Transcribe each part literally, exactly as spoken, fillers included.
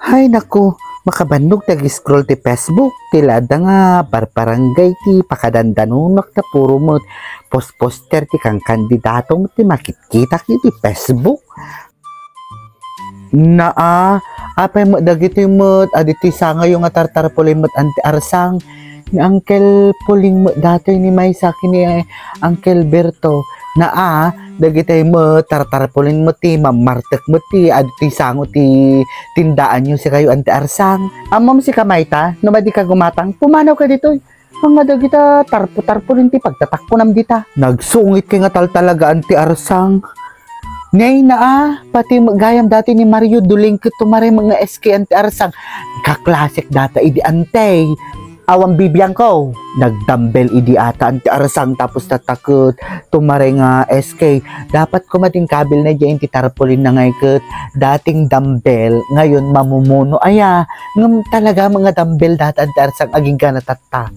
Ay naku, makabannog ti ag-scroll ti Facebook, ti la adda nga barbarangay ti pakadandanonak ta puro met pos-poster ti kankandidato met ti makitkitak iti Facebook. Naa, apay met dagitoy met, a ditoy sangayo nga tartarpulin met Auntie Arsang. Ni Uncle Puling met datoy ni maysa ken ni Uncle Berto. Naa, dagitoy met tartarpulin met ti mammartek met ti, a ditoy sango ti tindaanyo sikayo Auntie Arsang. Ammom sika mayta, no madi ka gumatang, pumanawka ditoy. Ania dagita tarpu-tarpulin ti pagtatakkunam dita? Nagsungitkay nga taltalaga Auntie Arsang. Nay naa, pati met gayam datoy ni Mario Duling ket tumaray met nga S K Auntie Arsang. Kaklasek data idi Auntie. Awan bibiangko. Nagdambel idi ata Auntie Arsang tapos tatta ket tumaray nga S K. Dapat koma din kabilna diay iti tarpulin na ngay ket dating dambel, ngayon mamumuno aya. Ngem talaga met nga dambel data Auntie Arsang agingga na tatta.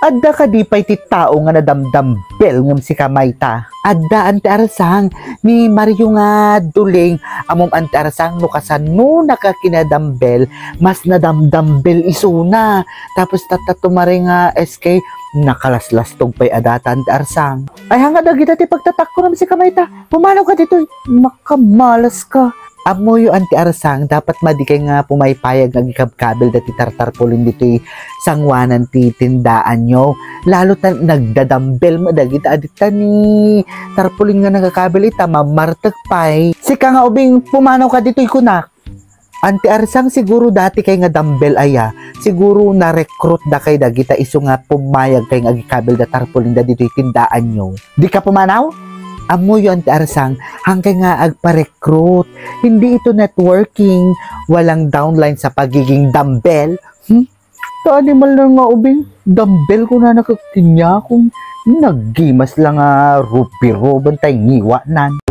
Adda kadi pay ti tao nga nadamdambel ngem sika mayta? Adda Auntie Arsang, ni Mario nga Duling, ammom Auntie Arsang no kasano naka kinadambel, mas nadamdambel isuna. Tapos tatta tumaray nga S K, nakalaslastog pay a data Auntie Arsang. Ay, ania dagita ti pagtatakkunam sika mayta? Pumanawka ditoy. Makamalas ka. Ammoyo Auntie Arsang, dapat madi kay nga pumaypayag nga agikabkabil dati tartarpulin ditoy sanguanan ti tindaanyo. Lalo ta nagdadambel met dagita a dita ni tarpulin nga nagakabil ita, mammartek pay. Sika nga ubing, pumanawka ditoy kunak. Auntie Arsang, siguro dati kay nga dambel aya, siguro na-recruit da kay dagita isu nga pumayag kay nga agikabil da tarpulin da ditoy tindaanyo. Dika pumanaw? Ammoyo Auntie Arsang, ania kay nga agpa-recruit. Hindi ito networking. Walang downline sa pagiging dumbbell. Hmm? Ta animal na nga ubing, dumbbell ko na nakaktinya kung naggimas lang nga rubiruban tay ngiwanan.